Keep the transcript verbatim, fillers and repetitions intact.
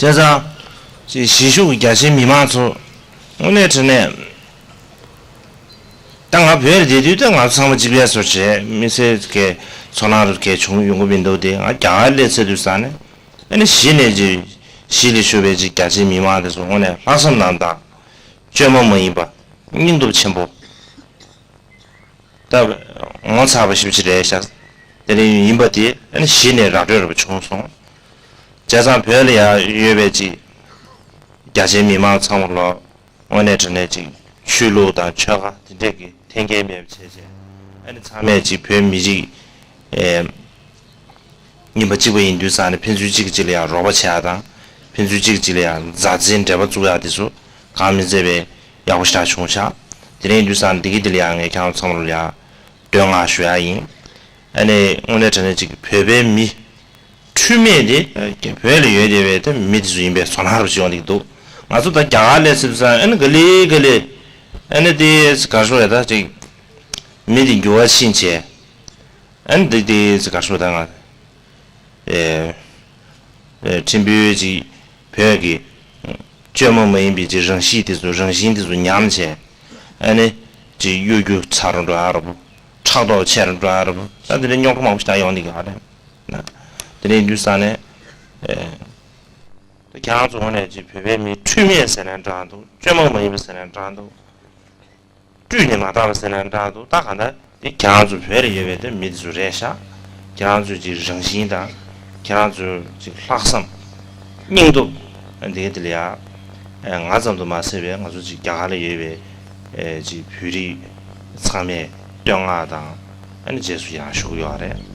བྱས་ཙང་། ཅིག་གཞིས་བཞུགས་རྒྱ་ཆེའི་མི་མང་ཚོ། དངོས་གནས་དྲང་གནས། ད་ང་བོད་ལ་བསྡད་དུས་ད་ང་ཚོ་ཚང་མ་གཅིག་པའི་བཟོ་བྱས། མི་སེར་གི་ཚོར་སྣང་རུ་གས་བྱུང་ཡོང་གི་མི་འདུག་སྟེ། ང་རྒྱ་གར་སླེབས་ཚར་དུས་ཙང་ནས། ཨ་ནི་གཞི་ནས་ཅིག་གཞིས་ལ་བཞུགས་པའི་ཅིག་རྒྱ་ཆེའི་མི་མང་དེ་ཚོ་དངོས་གནས་ལྷག་བསམ་རྣམ་དག། བཅོས་མ་མ་ཡིན་པ། སྙིང་སྟོབས་ཆེན་པོ། ད་ངོ་མཚར་བ་ཞེ་པོ་ཅིག་རེད་ཤག་དེ་རིང་ཡིན་པ་དེ་ཨ་ནི་གཞི་ནས་ར་སྤྲོད་ར་བ་བྱུང་སོང་། བྱས་ཙང་བོད་ལ་ཡང་ཡོད་པའི་ཅིག་རྒྱ་ཆེའི་མི་མང་ཚང་མ་ལོ། དངོས་གནས་དྲང་གནས་ཅིག་ཆོས་ལུགས་དང་ཆོལ་ཁ་དེ་འདྲས་ཀྱི་འཐེན་འཁྱེར་མེད་པ་བྱས་བྱས། ཨ་ནི་ཚང་མས་ཅིག་བོད་མི་གཅིག་ཨེ། ཡིན་པ་གཅིག་པ་ཡིན་དུས་ཙང་ནས་ཕན་ཚུན་གཅིག་གིས་གཅིག་ལ་ཡང་རོགས་པ་བྱེད་ཡག་དང་། ཕན་ཚུན་གཅིག་གིས་གཅིག་ལ་ཡང་མཛའ་བརྩེའི་འབྲེལ་བ་བཙུགས་ཡག་དེ་ཚོ་གང་མི་མཛད་པའི་ཡག་པོ་ཞེ་དྲག་བྱུང་ཤག་དེ་རིང་དུས་ཙང་འདི་གི་འདི་ལ་ཡང་ངས་ཁྱེད་རང་ཚང་མ་ལ་ཡང་བསྟོད་བསྔགས་ཞུ་ཡག་ཡིན། ཨ་ནི་དངོས་གནས་དྲང་གནས་ཅིག་བོད་པའི་མི་འཁྲུལ་མེད་དེ་བོད་ལ་ཡོད་བསྡད་པའི་ད་མི་དེ་ཚོ་ཡིན་པའི་ཚོར་སྣང་རུ་ཅིག་ཡོང་བསྡད་ཀྱི་འདུག་ང་ཚོ་ད་རྒྱ་གར་སླེབས་ཚར་དུས་ཙང་ཨ་ནི་ག་ལེ་ག་ལེ་ཨ་ནི་དེ་ག་རེ་ཟེར་ད་ཅིག་མི་དེ་འགྱུར་བ་ཕྱིན་བྱས། ཨ་ནི་འདི་འདི་ཟེར་ག་ཞུ་ད་ང་། ཨེ། ཨེ་ཕྲན་བུ་ཅིག་བོད་ཀྱི་བཅོས་མ་མ་ཡིན་པའི་ཅིག་རང་གཤིས་དེ་ཚོ་རང་བཞིན་དེ་ཚོ་ཉམས་བྱས། ཨ་ནི་ཅིག་གཡོ་སྒྱུ་ཚ་རུ་འགྲོ་ཨ་རུ། ཕྲག་དོག་ཆེ་རུ་འགྲོ་ཨ་རུ། ད་དེ་འདྲའི་རྙོག་དྲ་མང་པོ་ཞིག་ད་ཡོང་གི་ཡོད་རེད། དེ་འདྲའི་དུས་ཙང་ནས། ཨེ། ད་ཁྱེད་རང་ཚོ་ངོས་ནས་ཅིག་བོད་པའི་མི་འཁྲུལ་མེད་ཟེར་ནའི་འདྲ་འདུག་བཅོས་མ་མ་ཡིན་པ་ཟེར་ནའི་འདྲ་འདུག་སྤྲུལ་ནས་མ་བཏང་བ་ཟེར་ན་འདྲ་འདུག་ད་གང་ལྟར་དེ་ཁྱེད་རང་ཚོ་བོད་ལ་ཡོད་པའི་དེ་མི་དེ་ཚོ་རེད་ཤག་ཁྱེད་རང་ཚོའི་ཅིག་རང་བཞིན་དང་། ཁྱེད་རང་ཚོའི་ཅིག་ལྷག་བསམ། སྙིང་སྟོབས། འདི་ག་དེ་ལ་ཡ། ང་ཙམ་དུ་མ་ཟད་པའི་ང་ཚོ་ཅིག་རྒྱ་གར་ལ་ཡོད་པའི་ཅིག་བོད་རིགས་ཚང་མས་བསྟོད་བསྔགས་དང་། ཨ་ནི་རྗེས་སུ་ཡང་ཞུ་གི་ཡོད་རེད།